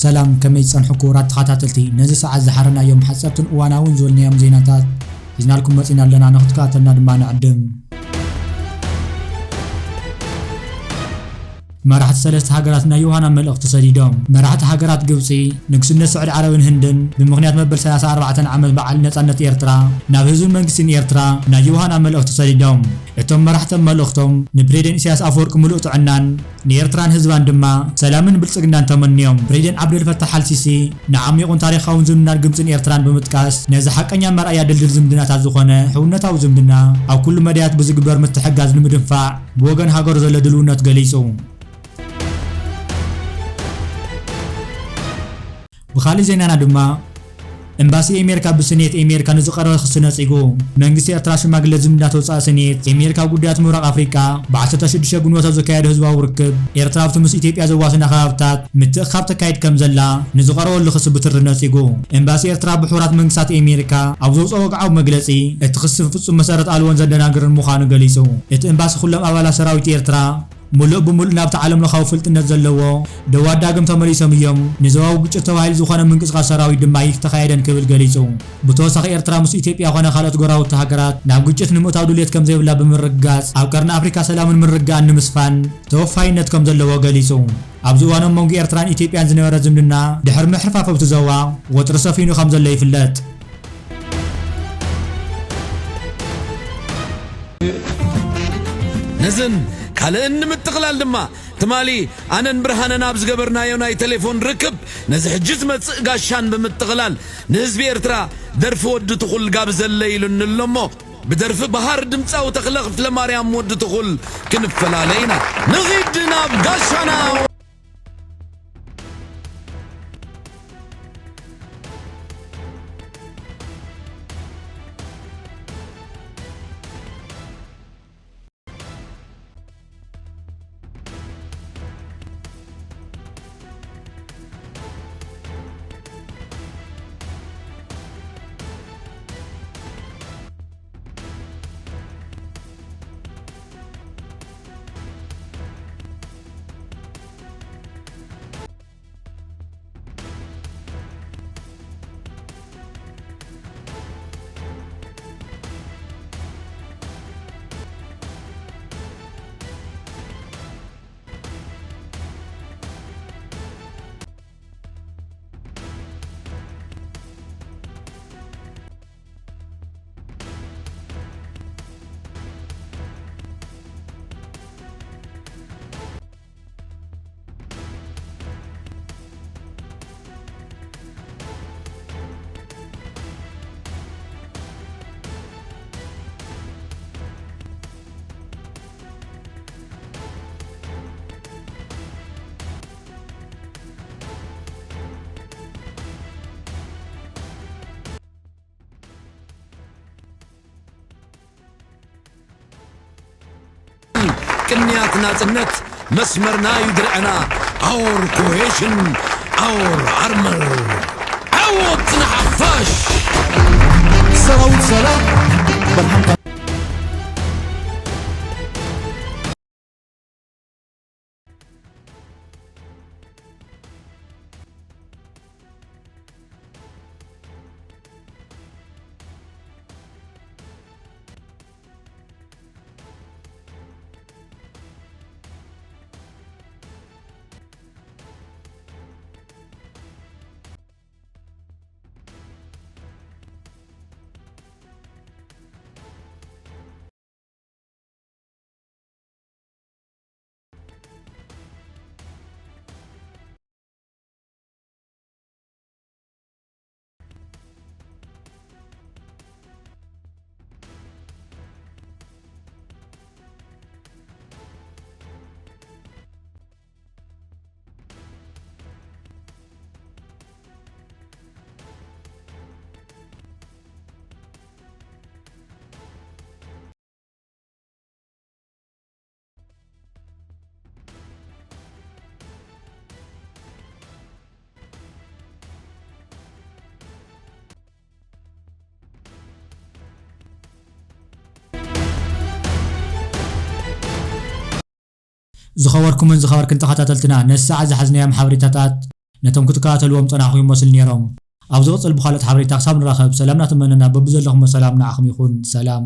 ሰላም፣ ከመይ ጸንሕኩ ክቡራት ተኸታተልቲ? ነዚ ሰዓት ዝሓረናዮም ሓጸርትን እዋናውን ዝበልናዮም ዜናታት ሒዝናልኩም መጺና ኣለና፣ ንኽትከታተልና ድማ ንዕድም። መራሕቲ ሰለስተ ሃገራት ናይ ዮሃና መልእኽቲ ሰዲዶም። መራሕቲ ሃገራት ግብጺ፣ ንግስነት ስዑዲ ዓረብን ህንድን ብምኽንያት መበል ሰላሳ ኣርባዕተን ዓመት በዓል ነጻነት ኤርትራ ናብ ህዝብን መንግስትን ኤርትራ ናይ ዮሃና መልእኽቲ ሰዲዶም። እቶም መራሕቲ ኣብ መልእኽቶም ንፕሬዝደንት ኢሳያስ ኣፈወርቂ ምሉእ ጥዕናን ንኤርትራን ህዝባን ድማ ሰላምን ብልጽግናን ተመንዮም። ፕሬዝደንት ዓብደልፈታሕ ኣልሲሲ ንዓሚቑን ታሪኻውን ዝምድና ግብጽን ኤርትራን ብምጥቃስ ነዚ ሓቀኛ መርኣያ ድልድል ዝምድናታት ዝኾነ ሕውነታዊ ዝምድና ኣብ ኩሉ መዳያት ብዝግበር ምትሕጋዝ ንምድንፋዕ ብወገን ሃገሩ ዘሎ ድልውነት ገሊጹ። ብኻልእ ዜናና ድማ፣ ኤምባሲ ኣሜሪካ ብሰኔት ኣሜሪካ ንዝቐረበ ክሲ ነጺጉ። መንግስቲ ኤርትራ ሽማግለ ዝምድናታት ወጻኢ ሰኔት ኣሜሪካ ኣብ ጉዳያት ምብራቕ ኣፍሪቃ ብ ዓሰርተ ሽዱሽተ ግንቦት ኣብ ዘካየዶ ህዝባዊ ርክብ፣ ኤርትራ ኣብቲ ምስ ኢትዮጵያ ዘዋስና ከባብታት ምትእኽኻብ ተካይድ ከም ዘላ ንዝቐረበሉ ክሲ ብትሪ ነጺጉ። ኤምባሲ ኤርትራ ብሕቡራት መንግስታት ኣሜሪካ ኣብ ዘውጽኦ ወግዓዊ መግለጺ፣ እቲ ክሲ ፍጹም መሰረት ኣልቦን ዘደናግርን ምዃኑ ገሊጹ። እቲ ኤምባሲ ኩሎም ኣባላት ሰራዊት ኤርትራ ምሉእ ብምሉእ ናብቲ ዓለምለኻዊ ፍልጥነት ዘለዎ ደባት ዳግም ተመሊሶም እዮም፣ ንዞባዊ ግጭት ተባሂሉ ዝኾነ ምንቅስቓስ ሰራዊት ድማ ኣይተኻየደን ክብል ገሊጹ። ብተወሳኺ ኤርትራ ምስ ኢትዮጵያ ኮነ ካልኦት ጎረባብቲ ሃገራት ናብ ግጭት ንምእታው ድልየት ከም ዘይብላ ብምርግጋጽ፣ ኣብ ቀርኒ ኣፍሪካ ሰላምን ምርግጋእን ንምስፋን ተወፋይነት ከም ዘለዎ ገሊጹ። ኣብዚ እዋን ኣብ መንጎ ኤርትራን ኢትዮጵያን ዝነበረ ዝምድና ድሕሪ ምሕርፋፍ ኣብቲ ዞባ ወጥሪ ሰፊኑ ከም ዘሎ ይፍለጥ። ነዝን ካልእን ንምጥቕላል ድማ፣ ትማሊ ኣነን ብርሃነን ኣብ ዝገበርናዮ ናይ ቴሌፎን ርክብ፣ ነዚ ሕጂ ዝመጽእ ጋሻን ብምጥቕላል፣ ንህዝቢ ኤርትራ ደርፊ ወዲ ትኹል ጋብዘለይ ኢሉኒ ኣሎ እሞ፣ ብደርፊ በሃር ድምጻዊ ተኽለ ክፍለማርያም ወዲ ትኹል ክንፈላለ ኢና። ንኺድ ናብ ጋሻና። ቅንያት ናጽነት መስመርና እዩ ድርዕና። Our cohesion, our armor። ዓወት ንሓፋሽ! ሰራዊት ሰላም በርሃንካ። ዝኸበርኩምን ዝኸበርክን ተኸታተልትና፣ ነዚ ሰዓት ዝሓዝናዮም ሓበሬታታት ነቶም ክትከታተልዎም ጸናሕኩም ይመስሉ ነይሮም። ኣብ ዝቕጽል ብኻልኦት ሓበሬታ ክሳብ ንራኸብ፣ ሰላም እናተመነና፣ በብዘለኹሞ ሰላም ንዓኹም ይኹን። ሰላም።